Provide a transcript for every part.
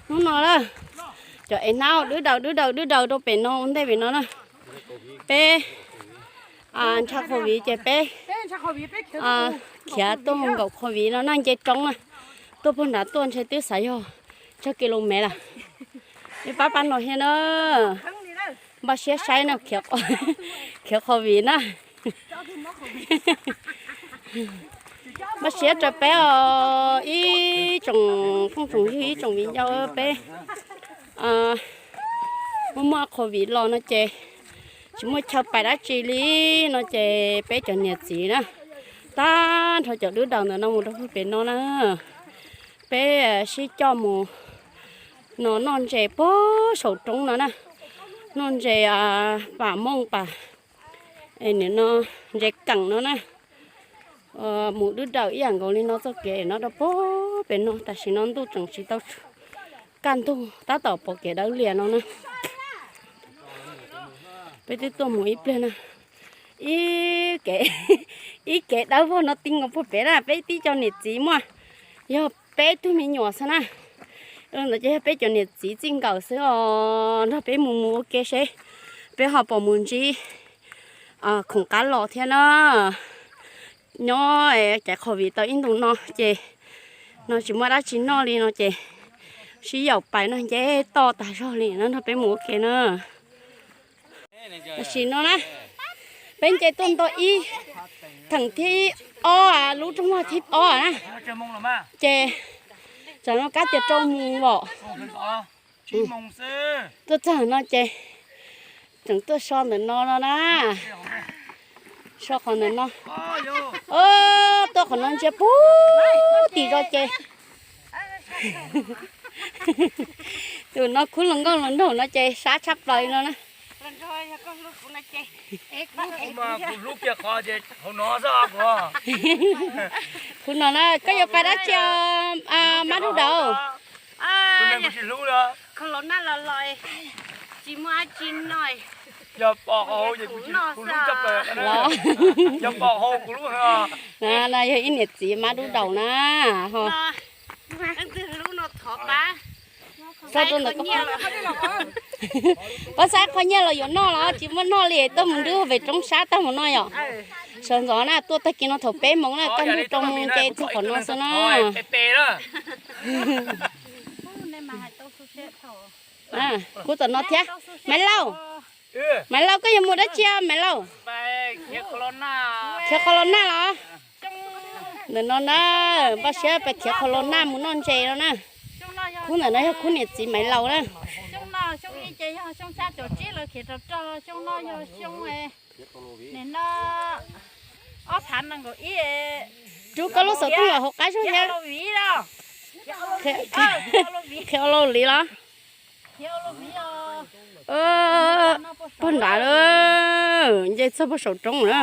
Hnub no na, cov ev hnab dwb daws dwb daws dwb daws rau pem no ua ntej pem no na. Peb ntshaw qhov viv ces peb khiav tuaj mus nkaum qhov viv no na, nce roob na. Tuaj puag nrad tuaj ntshe twb xav yog tsawg kis lus mev lawm. Peb pab pab no thiab na. Npaj siab saib no, khiav qhov viv na. Npaj siab rau peb os ib tsoom phooj tsoom ywg ib tsoom viv ncaus, peb muaj muaj qhov viv los no ces tsis muaj chaw pais dab tsi li no ces peb cov niam txiv na, tag nrho cov dub daus ntawm no mus rau puag pem no na, peb sib coj mus no noj ntses puag saum roob no na, noj ntses pam mooj pam, nim no ntses keem no na. Mus dub daws ib yam nkaus li no txoj kev no rau puag pem no, tam sim no ntuj tseem tsis tau kaj ntug tab tom pom kev dawb lias no na. Peb twb tuaj mus ib pliag na, ib kev, ib kev dawb vog no ti nkaus puag pem na, peb tib co niam txiv muaj yog peb tug me nyuam xwb na. Ntawd ces yog peb cov niam txiv txij nkawm xwb os, nrog peb mus mus ua ke seb peb ho pom mus ntsib khoom qab los thiab na. Nyob caiv qhov viv tau ib ntus no ces no tsis muaj dab tsi noj li no ces sib yaum pais no nce toj tag zog li no nrog peb mus ua ke na. Tam sim no na, peb nce tuaj nto ib theem thib ob, lub rooj vag thib ob na, ces tsam no kab tias rau mus os. Tuaj txog no ces tseem tuaj so ntawm no no na, so qhov ntawm no. Tuaj qhov no ntsia puag tim zos ces tus no khub hluas nkauj hluas nraug no ces sab tshaj plaws no na. Khub no na, koj yuav pais dab tsi, mab dub daus? No yog ib niam txiv mab dub daus na. Pab xav qhov nyiaj los yuav noj los tsis muaj noj li, tuaj mus nrwb pem roob sab tag mus noj yom. Sawv ntxov na, tuaj tag kis no thaum peb moos na, kaj ntug rau mus nce txog qhov no xwb na. Kuv tom no thiab. Maiv Lauj, Maiv Lauj, koj yuav mus dab tsi Maiv Lauj? Khiav qhov los nag los? Ntawm no na, npaj siab pais khiav qhov los nag mus noj ntses no na. Khub ntawm no yog khub niam txiv Maiv Lauj na. Rub koj lub xov tooj los hauv qab zog thiab. Khiav ua luaj li los? Puag nrad, nce txog puag saum roob na.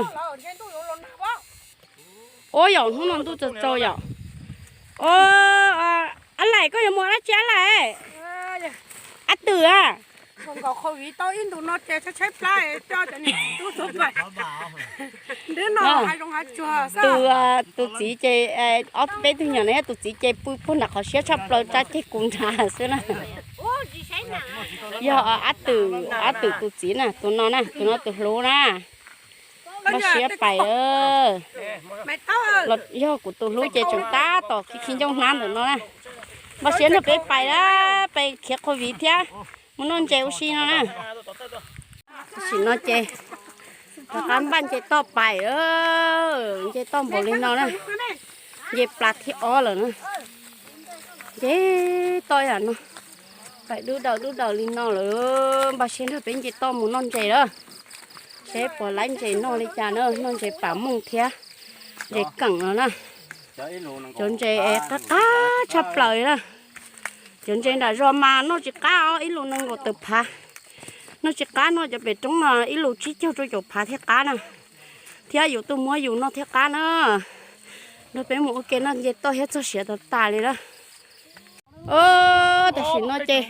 Ua yom, hnub no ntuj tsaus tsaus yom. Ab Laim, koj yuav mus dab tsi Ab Laim? Ab Twm a? Tus, tus txiv ces, ob peb tug nyuam no, tus txiv ces pw puag nram qhov siab tshaj plaws, tsa ceg kuv nrad xwb na. Yog Ab Twm, Ab Twm tus txiv na, tus no na, tus no tus hlub na. Npaj siab pais. Yog kuv tus hlub ces tseem tab tom khi khi ncauj hnab ntawm no na. Npaj siab nrog peb pais, pais khiav qhov viv thiab mus noj ntses ua si no na. Tam sim no ces rov qab npaj nce toj pais, nce toj npaum li no na. Nce plas thib ob lawm na. Nce toj yam no, pais dub daws dub daws li no lawm, npaj siab nrog peb nce toj mus noj ntses lawm. Seb puas laib ntses noj li cas na, noj ntses pam mooj thiab ntses keem no na. Cov ntses qab qab tshaj plaws na. Cov ntses nram zos mas noj tsis qab os, ib lus nees nkaum tawm phav. Noj tsis qab, noj cov pem roob no ib lus tsib caug rau caum phav thiaj qab na. Thiab yus tuaj muab yus noj thiaj qab na. Nrog peb mus ua ke noj nce toj thiab txog siav tas tas li lawm. Tam sim no ces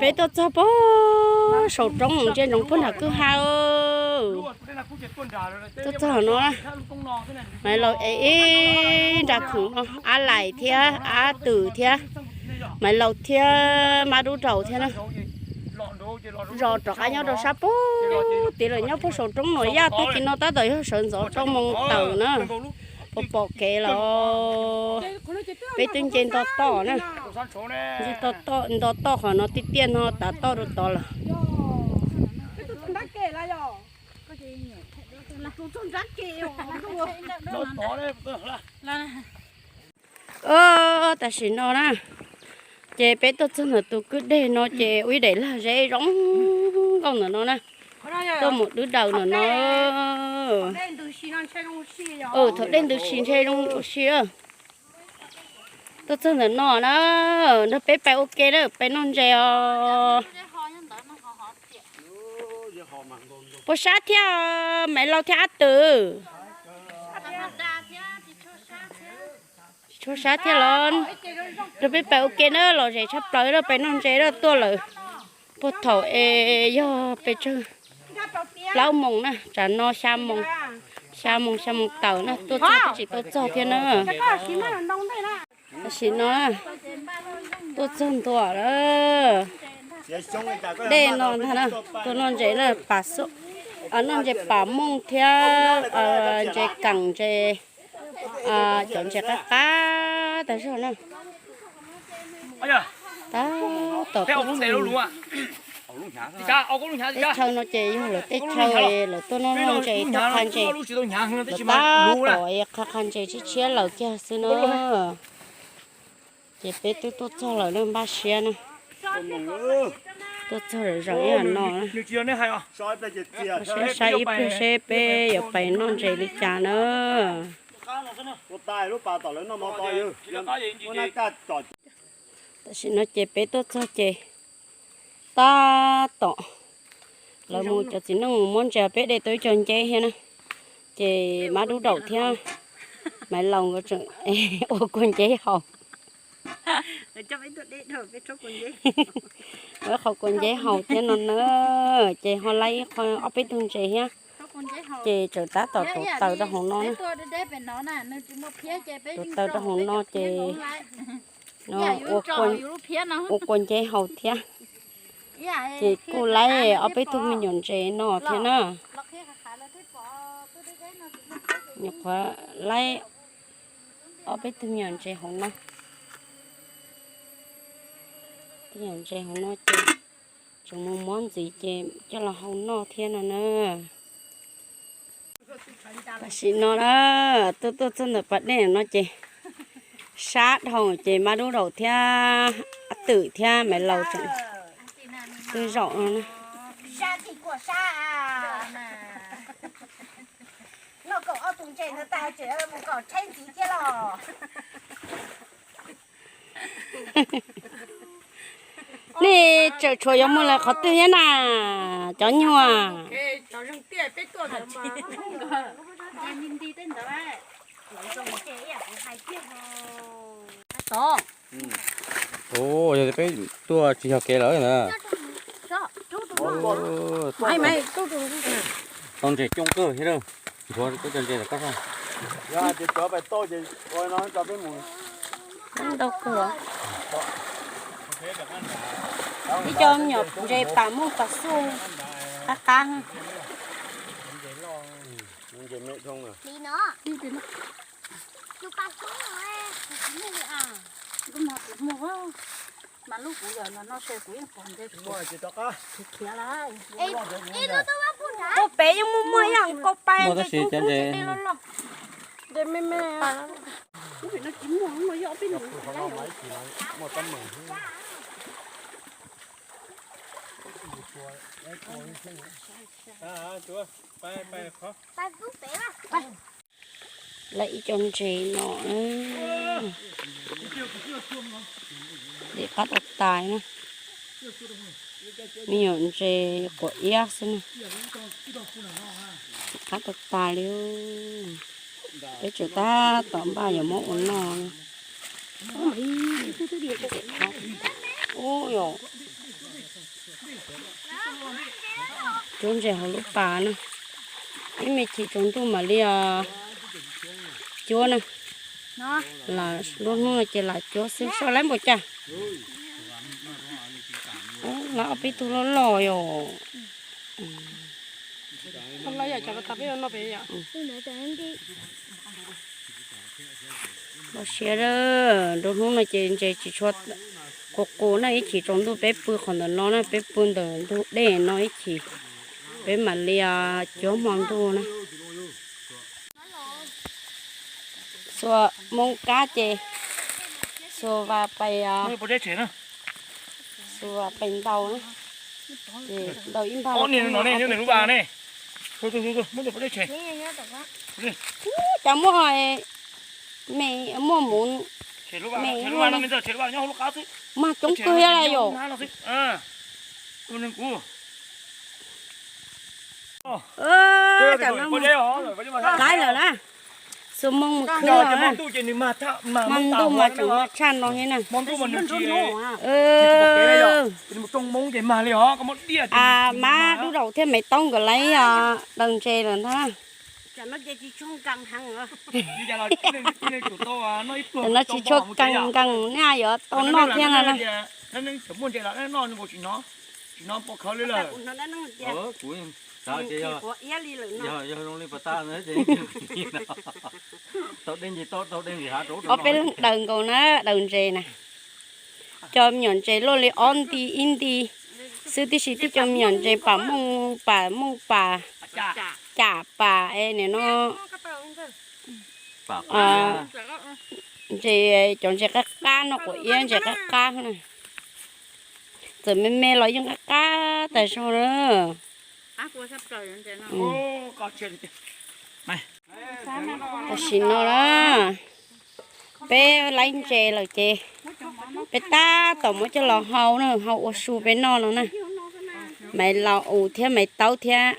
peb tuaj txog puag saum roob ntsia ntsoov puag nram kwj ha. Tuaj txog no, Maiv Laus ev ib nra khoom no, Ab Lais thiab Ab Twm thiab Maiv Laus thiab Mab Dub Daus thiab na. Zos rov qab nyob rau sab pug tid lawm, nyob puag saum roob no, yaj tag kis no tab tom yog sawv ntxov rau moos tawm na. Pom pom kev lawm, peb twb nce nto toj na. Nce nto toj qhov no tiaj tiaj no tav toj rau tod lawm. Tam sim no na, ces peb tuaj txog ntawm tus kwj deg no ces ua ib daim lag zeb zoo nkauj ntawm no na. Tuaj mus dwb daws ntawm no. Thaum dej ntws si ntshe zoo ua si. Tuaj txog ntawm no na, nrog peb pais ua ke na, pais noj ntses os. Puas sab thiab, Maiv Laus thiab Ab Twm? Tsis tshua sab thiab los. Nrog peb pais ua ke na, los zem tshaj plaws na, pais noj ntses na, tuaj lawm. Puag thaum es yog pes tsawg, plaub moos na, tsam no xya moos, xya moos xya moos tawm na, tuaj txog twb tsis tau txog thiab na. Tam sim no tuaj txog ntua lawm. Dej no ntag na, tuaj noj ntses na, pam xub, noj ntses pam mooj thiab ntses keem ntses, cov ntses qab qab tag zog na. Tab tom tuaj lub me teb chaw no ces yog lawv teb chaw, lawv tuaj noj noj ntses, tuaj qha ntses, lawv tab tom qha qha ntses tshiab tshiab lawm kiag xwb na. Ces peb twb tuaj txog lawm na, npaj siab na. Tuaj txog zaum zaum ib yam no na. Saib saib ib pliag seb peb yuav pais noj ntses li cas na. Tam sim no ces peb tuaj txog ces tab tom lawv mus, cov txiv neej mus muab ntses, peb de tau ib co nceb thiab na. Ces Mab Dub Daus thiab Maiv Laus nkawd tseem ua kua nceb haus. Ua qhov kua nceb haus thiab no na. Ces ho laib ib qho ob peb tug ntses thiab. Ces tseem tab tom tuav taws rau hauv no na. Tuav taws rau hauv no ces no ua kua nceb haus thiab. Ces kuj laib ob peb tug me nyuam ntses no thiab na. Nyuam qhuav laib ob peb tug me nyuam ntses hauv no. Tug me nyuam ntses hauv no ces tseem mus muab ntxiv ces coj los hau noj thiab no na. Tam sim no na, tuaj tuaj txog ntawm pas dej no ces sab dhau ces Mab Dub Daus thiab Ab Twm thiab Maiv Laus tseem twb zaum no na. Nej tseem tshuav yuav mus lawm qhov twg thiab na, cov nyuag? Yog peb tuaj tsis yog kev lawm na. Tau ntses coob kawg thiab, nthuav tau cov ntses lawm koj. Ntau kawg. Ib co me nyuam ntses pam mooj pam xuj qab qab. Mas lub kuv yog no no se kuv yeej pom nte khiav khiav lawm. Tuaj pem yeej muaj muaj ib yam nkaus pais nte coob coob nte loj loj. Nte me me. Lub pem no tsis muaj, lub no yog ob peb nus. Lawv ib co ntses no, lim qab tau tais na. Me nyuam ntses quav iab xwb na. Lim qab tau tais li. Peb tseem tab tom npaj yuav muab ua noj. Ub yom, cub ntses hauv lub pas na. Ib me chim tsaus ntuj mam li cuab na. Lam lub hnub no ces lam cuab xwb, soj lawm npaum cas. Lawv ob peb tug loj loj yom. Los siav, nruab hnub no ces ntses tsis tshua qus qus na, ib chim tsaus ntuj peb pw qhov ntawm no na, peb pw ntawm ntug dej no ib chim, peb mam li cuab hmo ntuj na. Xuas moo kab ces xuas vas pais, xuas vas pais ntaus na, ces ntaus ib npag. Cas muaj me, muaj mus me, mag coob kawg thiab la yom. Qaib lawm na, xuas moo mus khwb los na, mag ntuj mas tseem mag tshaj no thiab na. Mab dub daum thiab Maiv Taub nkawd lawv daws ntses lawm ntag. Tam no tsis tshua kees nkees ne, yuav tau noj thiab no na. Ob peb leeg daws nkaus na, daws ntses na. Cov me nyuam ntses luaj li ob nti ib nti xwb tib si, tib cov me nyuam ntses pam mooj pam mooj pam, cam pam es nim no ntses, cov ntses qab qab no, quav iab ntses qab qab na. Txawm me me los yeej qab qab tas zog na. Tam sim no na, peb laib ntses lawm ces peb tab tom muab coj los hau na, hau ua su peb noj no na. Maiv Laus thiab Maiv Taub thiab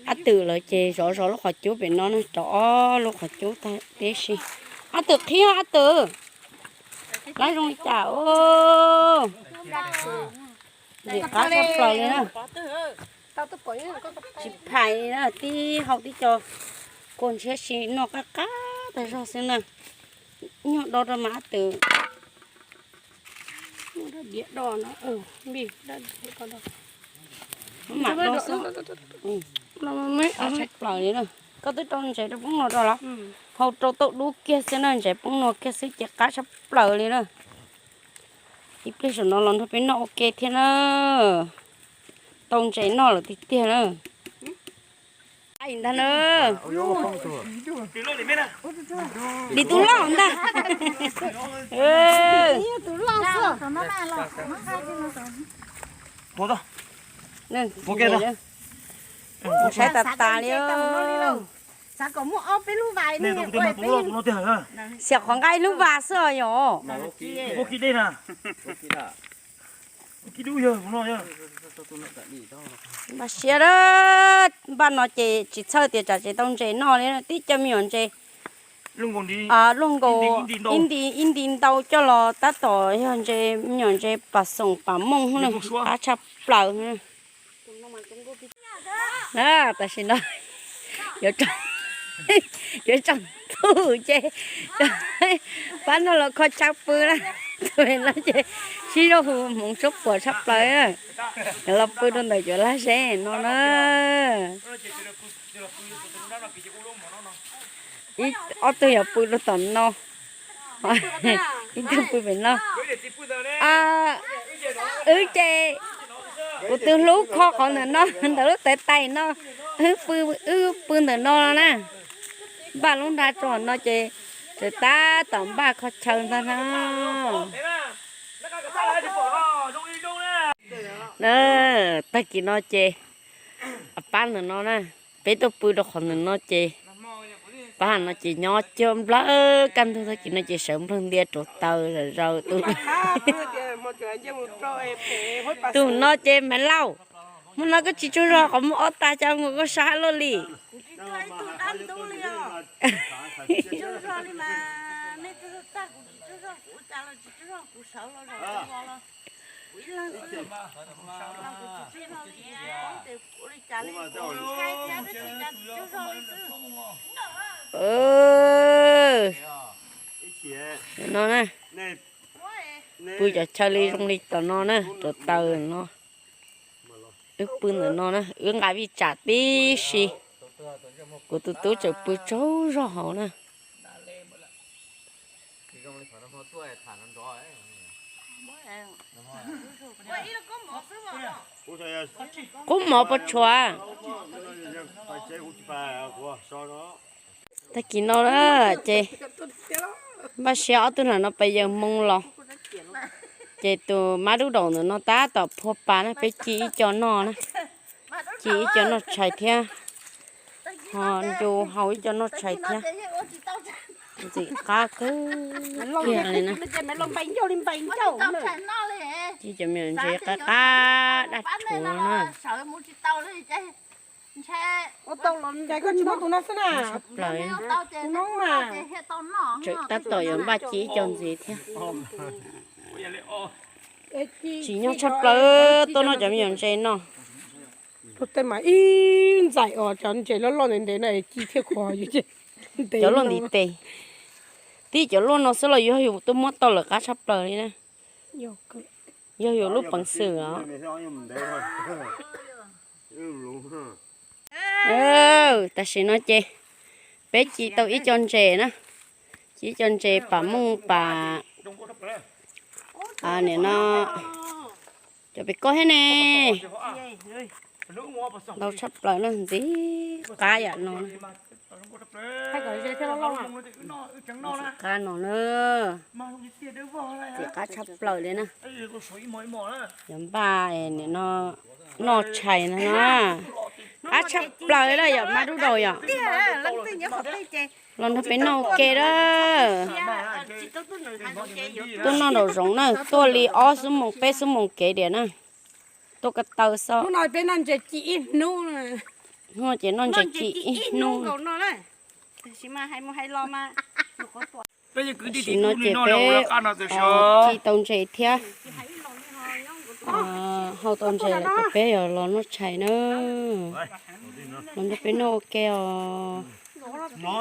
Ab Twm lawv ces zov zov lub qhov cub pem no na, rau ob lub qhov cub tib si. Ab Twm qhib, Ab Twm, laib zoo li cas os. Ntses qab tshaj plaws li na. Tsis phais na, tib hau tib co kua ntshiab si noj qab qab tas zog xwb na. Nyuag do rau mas Ab Twm. Mam do xwb. Qab tshaj plaws li na. Koj twb rau ntses rau poob no rau los? Hau rau tauj dub kiag xwb na, ntses poob no kiag xwb ces qab tshaj plaws li na. Ib pliag saum no los nrog peb noj ua ke thiab na. Tau ntses noj lawm tiag tiag na. Ntag na. Dim tus loj ntag. Saib tas tas li. Xiam qhov nqaij lub vas xwb os yom. Npaj siab, npaj no ces tsis txhawj tias tsam tsis tau ntses noj li, tib co me nyuam ntses luaj nkaus ib nti ib nti ntau coj los tab tom yog ntses, me nyuam ntses pam xoom pam mooj na, qab tshaj plaws. Tam sim no yuav tsaus ntuj ces pab no los kho tshav pw na, tus no ces sib zog hu hmoov suab puam tshaj plaws. Cov los pw rau ntawm cov laj zeb no na. Ib ob tug yog pw rau tom no, ib tug pw pem no. Wb ces kuv twb hlub kho qhov ntawm no, ntawm lub tais tais no, wb pw, wb pw ntawm no no na. Npaj lub nra tso no ces txawm tab tom npaj kho chaw ntag na. Tag kis no ces pab ntawm no na, peb tuaj pw rau qhov ntawm no ces pab no ces nyob coob nplawg kaj ntug, tag kis no ces sawv nplawg ntia rauv taws zom zaws. Tus no ces Maiv Lauj, hmo no koj tsis tsaug zog qhov muag ob tag cas nkaus koj sab luaj li. No na, pw cov chaw li zoo li tom no na, cov taws no. Wb pw ntawm no na, wb nqa vij tsam tib si. Kuv tus tub tseem pw tsaug zog hauv na. Kub mov puas tshuav? Tag kis no na, ces npaj siab ob tug lam no pes yawg moo los. Ces tus mab dub daum ntawm no tab tom phua pas na, peb ci ib co noj na. Ci ib co noj tshais thiab, ho ncu hau ib co noj tshais thiab. Ntxim qab kawg kiag li na. Ci cov me nyuam ntses qab qab daj rhuv na. Tshaj plaws. Tseem tab tom yuav npaj ci ib co ntxiv thiab. Tsim nyog tshaj plaws tuaj noj cov me nyuam ntses no. Tej mas ib ntxaim os, cov ntses loj loj ntev ntev no ci thiaj khuav. Cov luaj ntiv tes, tib cov luaj no xwb los yog yus tuaj muab tau lawm qab tshaj plaws li na. Yog yus lub peev xwm os. Tam sim no ces peb ci tau ib co ntses na, ci ib co ntses pam mooj pam, nim no cov pem koj thiab ne. Ntau tshaj plaws na, ntxim qab yam no. Ntxim qab no na, ntxim qab tshaj plaws li na. Yog npaj nim no noj tshais no na, qab tshaj plaws li yom, mab dub daus yom. Los nrog peb noj ua ke lawm. Tuaj noj nraum zoov na, tuaj li ob xuab moos peb xuab moos kev diam na. Tuaj ko taw xwb. Hnub no ces noj ntses ci ib hnub. Tam sim no ces peb ci tau ntses thiab. Hau tau ntses lawm ces peb yuav los noj tshais na. Los nrog peb noj ua ke os.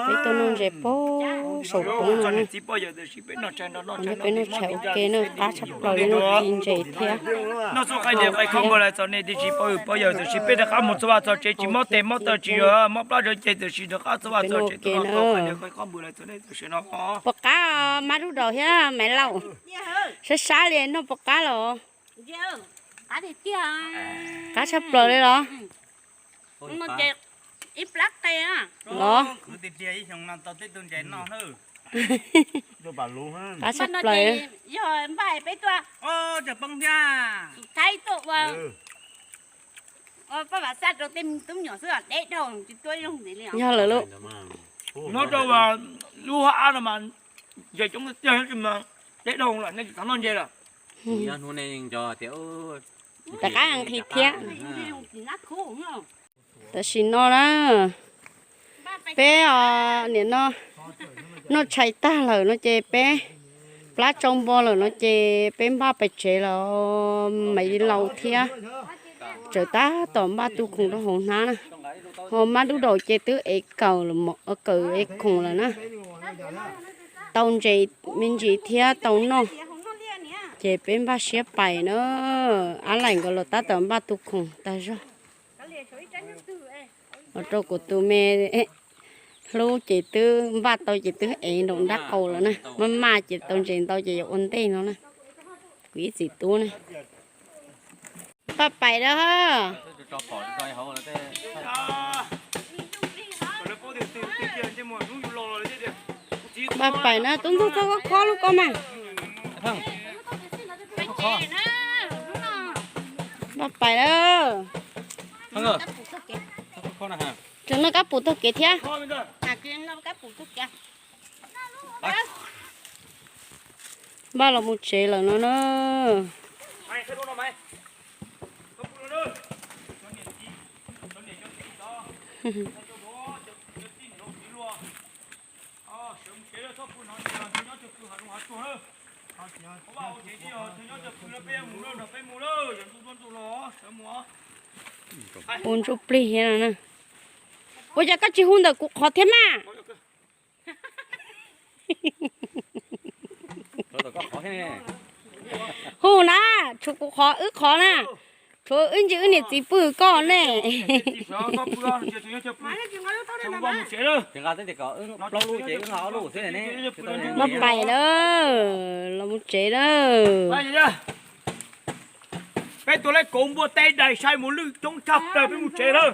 Peb tuaj noj ntses pem saum roob no na. Los nrog peb noj tshais ua ke na, qab tshaj plaws li, noj ci ntses thiab. Noj xub qai diav qai khob npua lais txog nej tib si pab hwm pab yawm tam sim peb rov qab mus txog vaj txog tsev tsis mob tes mob taw tsis mob plab zov ceg tam sim rov qab txog vaj txog tsev tuaj noj xub qai diav qai khob npua lais txog nej tam sim no. Puas qab mab dub daus thiab Maiv Lauj? Sab sab li noj puas qab los? Qab tshaj plaws li los? Los? Qab tshaj plaws. Yog lawm lauj. Nyob rau lub hab no mas ntses coob tiag tiag, deb dhau lawm nej tsis xav noj ntses lawm. Rov qab nqhis thiab. Tam sim no na, peb nim no noj tshais tag lawm no ces peb plab tsau npo lawm no ces peb npaj pais tsev lawm. Maiv Lauj thiab Tsawm tab tom npaj tu khoom rau hauv hnab na, ho mab dub daus ces twb ev kawm, kawm ev khoom lawm na. Tau ntses me ntsis thiab tau noj, ces peb npaj siab pais na. Ab Laim nkawd los tab tom npaj tu khoom tag zog. Los rau kuv tus me hlub ces twb npaj tau ces twb ev nraum nrab qaum lawm na. Maj maj ces tau ntses ntau ces yuav ua ntej no na. Kuv ib txiv tub na. Npaj pais lawm. Npaj pais na, tub ntxawg txhob khob lub ko mas. Npaj pais lawm. Tseem noj kab pum taug kev thiab. Npaj los mus tsev lawm no na. Ua ntsuj plig thiab no na. Ua cas koj tsis hu ntawm kuv qhov thiab mas? Hu na, tshuav kuv qhov wb qhov na. Tshuav wb ntsis wb niam txiv pw koj ne. Los pais na, los mus tsev na. Peb tua lawv kauv npua teb dais sai mus lwj coob tshaj plaws, peb mus tsev na.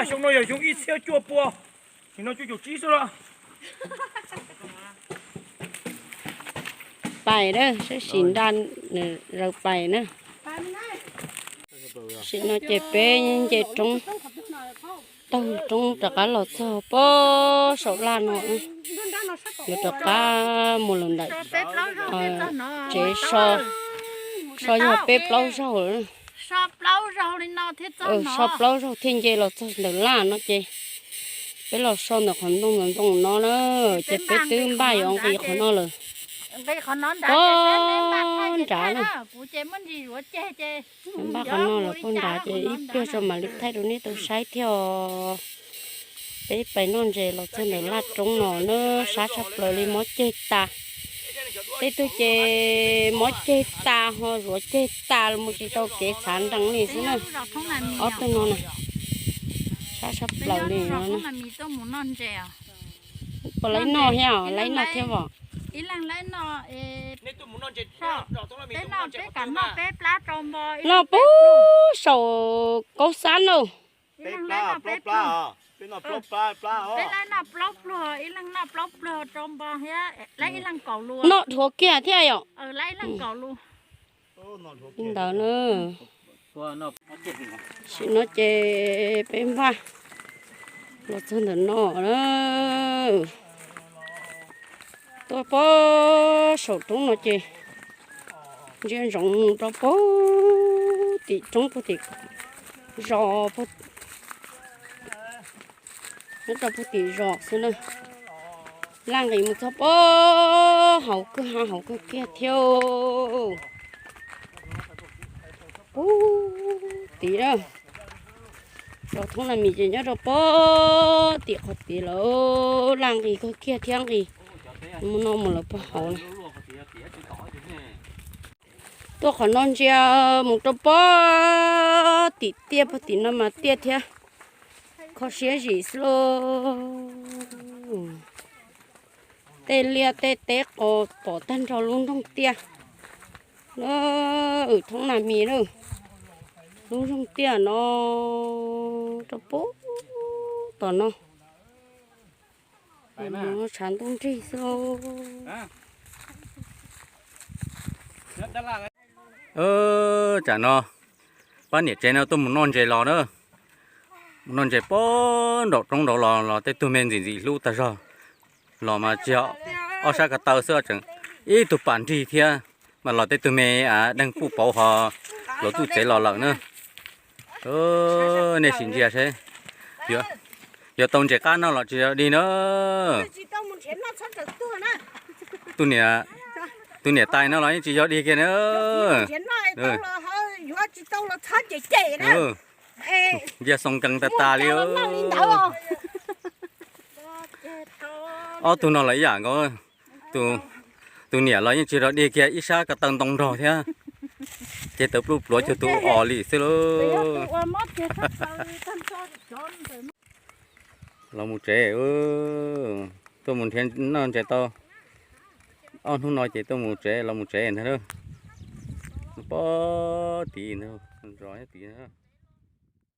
Xyoo no yog xyoo ib txhiab cuaj pua, sim no cuaj caum tsib xwb los. Pais na, saib sim nra zaws pais na. Sim no ces peb nce roob, taug roob rov qab los txog pob saum laj no, yuav rov qab mus lawm ntawm tsev so, so yog peb plaub zaug lawm. So plaub zaug thiaj nce los txog ntawm laj no ces peb los so ntawm qhov ntoo ntawm ntoo no na, ces peb twb npaj yuav nqis qhov no lawm. Pob nrad na. Npaj qhov no lawm pob nrad ces ib pliag tso mam li thaij rau nej tau saib thiab os. Peb pais noj ntses los txog ntawm laj roob no na, sab tshaj plaws li, mob ceg tas. Tej tug ces mob ceg tas ho zuav ceg tas los mus tsis tau kev txhav nrees li xwb na. Ob tug no na, sab tshaj plaws li no. Puas laib noj thiab, laib noj thiab os. Noj pub saum kaub xab no. Noj dhuav kiag thiab yom. Li ntawd na. Sim no ces peb npaj los txog ntawm no na. Tuaj pob saum roob no ces ntsia ntsoov mus rau puag tim roob puag tim zos, nyob rau puag tim zos xwb na. Laj nqis mus txog puag hauv kwj ha hauv kawg kiag thiab. Puag tim na, zos Thoob Nag Mis ces nyob rau puag tim qhov tid lawm, laj nqis kawg kiag thiab nqis mus no mus lawm puag hauv na. Tuaj qhov no ntsia mus rau puag tim tiaj puag tim no mas tiaj thiab, kho siab zim xwb lauj. Tej liaj tej teb qos pom tag nrho lub nroog tiaj. Lawm Thoob Nag Mis lawm, lub nroog tiaj no rau puag tom no. Tshav ntuj nrig xwb lauj. Tsam no pab niam tsev no tuaj mus noj ntses los na. Mus noj ntses puag nraum roob nraud los, los tej tug me ntxim ntxim hlub tag zog. Los mas tsis yog ob sab ko taw xwb, tseem ib tug pas nrig thiab. Mas los tej tug me deeg puj pauv ho los txuj tsev los lawm na. Nej sim ntsia seb, yuav tau ntses qab noj los tsis yog dig na. Tus niam tais no los yeej tsis yog dig kiag na. Ntsia xoo nkees tas tas li. Ob tug no los ib yam nkaus, tus niam los yeej tsis yog dig kiag, ib sab ko taw ntoo nrog thiab. Ces tawv pluj pluav cuag tus os li xwb lauj. Los mus tsev, tuaj mus nrhiav noj ntses tau ob hnub no ces tuaj mus tsev, los mus tsev ntag. Pob tid ntag, zos nyob tid ntag.